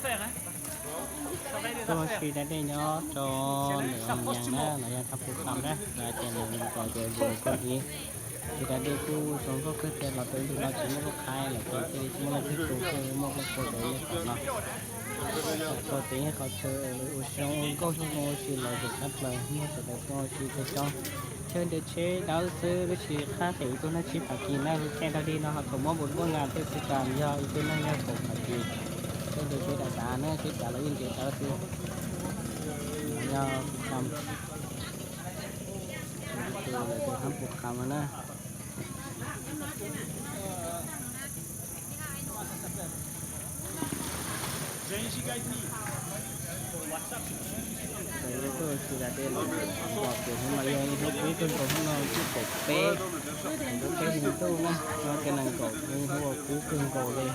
Tuaj ua si da dej nyob rau ntawm Moos Nyas na, los yog thab Phu Kham na, los tias nws nkaus ces vus koj ib. Ua si da dej kuj zoo nkauj kawg thiab, los rau ib ntu no tsis muaj lub qhaib lawm ces thiaj li tsis muaj leej twg tu, thiaj li muaj koj kua rau ib qhov no. Tau tsev qhov chaw ua si zoo nkauj, zoo ua si lom zem tshaj plaws, muaj sawv daws tuaj ua si coob coob. Chaw nres tsheb dawb xwb, lub tsis qab pem ib tug neeg tsib phav kis na, lub caij dog dig no ho thaum muab npus npuaj ngas tej xwb tas yog ib tug neeg yog kaum phav kis. Chaw nres tsheb dav dav na, tsheb dav los yeej nres dawb xwb. Yog Phu Kham, lawv tias thab Phu Kham no na. Tuaj ua si da dej los pom tias hnub no yog ib hnub kub kawg nkaus, hnub no hnub kaum peb, hnub peb hli ntuj na, no ces nees nkaum, hnub uas kub kawg nkaus li.